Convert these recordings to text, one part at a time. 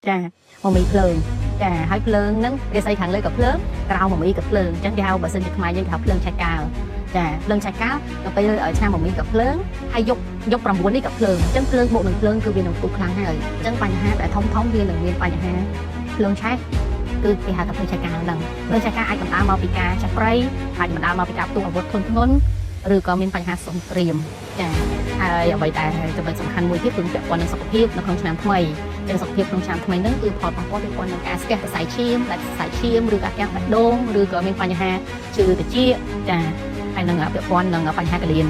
ចាមមីភ្លើងចាហើយភ្លើងហ្នឹងរាសីខាងលើក៏ភ្លើងក្រោមមមីក៏ភ្លើងអញ្ចឹងគេហៅបើសិនជាខ្មែរយើងគេហៅភ្លើងឆេះកាលចាភ្លើងឆេះកាលដល់ពេលឆ្នាំមមីក៏ភ្លើងហើយយកយក9នេះក៏ភ្លើងអញ្ចឹងភ្លើងបូកនឹងភ្លើងគឺវានឹងផ្ទុះខ្លាំងហើយអញ្ចឹងបញ្ហាដែលធំធំវានឹងមានបញ្ហាភ្លើងឆេះគឺគេហៅថាភ្លើងឆេះកាលហ្នឹងភ្លើងឆេះកាលអាចបណ្ដាលមកពីការឆេះព្រៃអាចបណ្ដាលមកពីការផ្ទុះអាវុធធ្ងន់ធ្ងរឬក៏មានបញ្ហាសង្គ្រាមចាហើយអ្វីដែលចំណុចសំខាន់មួយទៀតគឺពាក់ព័ន្ធនឹងសុខភាពនៅក្នុងឆ្នាំថ្មីចឹងសុខភាពក្នុងឆ្នាំថ្មីហ្នឹងគឺផលប៉ះពាល់ពាក់ព័ន្ធនឹងការស្ទះសរសៃឈាមដាច់សរសៃឈាមឬក៏កាំងបេះដូងឬក៏មានបញ្ហាឈឺត្រចៀកចាហើយនឹងពាក់ព័ន្ធនឹងបញ្ហាកលៀន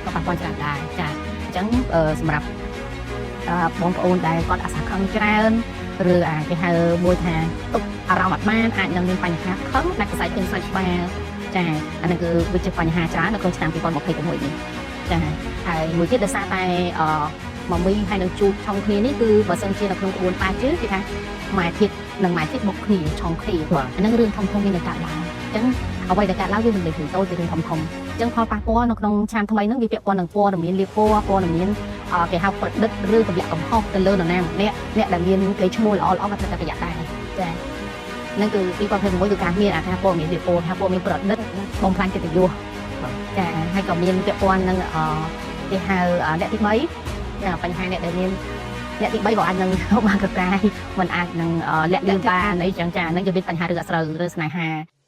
ក៏ប៉ះពាល់ច្រើនដែរចាអញ្ចឹងសម្រាប់បងប្អូនដែលគាត់អាសាខឹងច្រើនឬអាគេហៅមួយថាទុកអារម្មណ៍អត់បានអាចនឹងមានបញ្ហាខឹងដាច់សរសៃឈាមសាច់ក្បាលចាអានេះគឺវាជាបញ្ហាច្រើននៅក្នុងឆ្នាំ2026នេះចាហើយមួយទៀតដោយសារតែអឺមមីហើយនឹងជួបឆុងគ្នានេះគឺបើសិនជានៅក្នុងក្បួនប៉ាជឿគេថាម៉ែធាតុនិងម៉ែធាតុបុកគ្នាឆុងគ្នា បាទ អាហ្នឹងរឿងធំធំវានឹងកើតឡើងអញ្ចឹងអ្វីដែលកើតឡើងវាមិនមែនរឿងតូចជារឿងធំធំអញ្ចឹងផលប៉ះពាល់នៅក្នុងឆ្នាំថ្មីហ្នឹងវាពាក់ព័ន្ធនឹងព័ត៌មានលាបពណ៌ព័ត៌មានគេហៅប្រឌិតឬទម្លាក់កំហុសទៅលើនរណាម្នាក់អ្នកដែលមានកេរ្តិ៍ឈ្មោះល្អល្អក៏ត្រូវតែប្រយ័ត្នដែរចាហ្នឹងគឺ2026គឺការមានអាថាព័ត៌មានលាបពណ៌ថាព័ត៌មានប្រឌិតបំផ្លាញកិត្តិយសចាហើយក៏មានពាក់ព័ន្ធនឹងគេហៅអ្នកទី3ចាបញ្ហាអ្នកដែលមានអ្នកទី3ក៏អាចនឹងបានកកាយមិនអាចនឹងលាក់លៀមបានអីចឹងចាហ្នឹងជាមានបញ្ហារឿងអាស្រូវឬស្នេហា។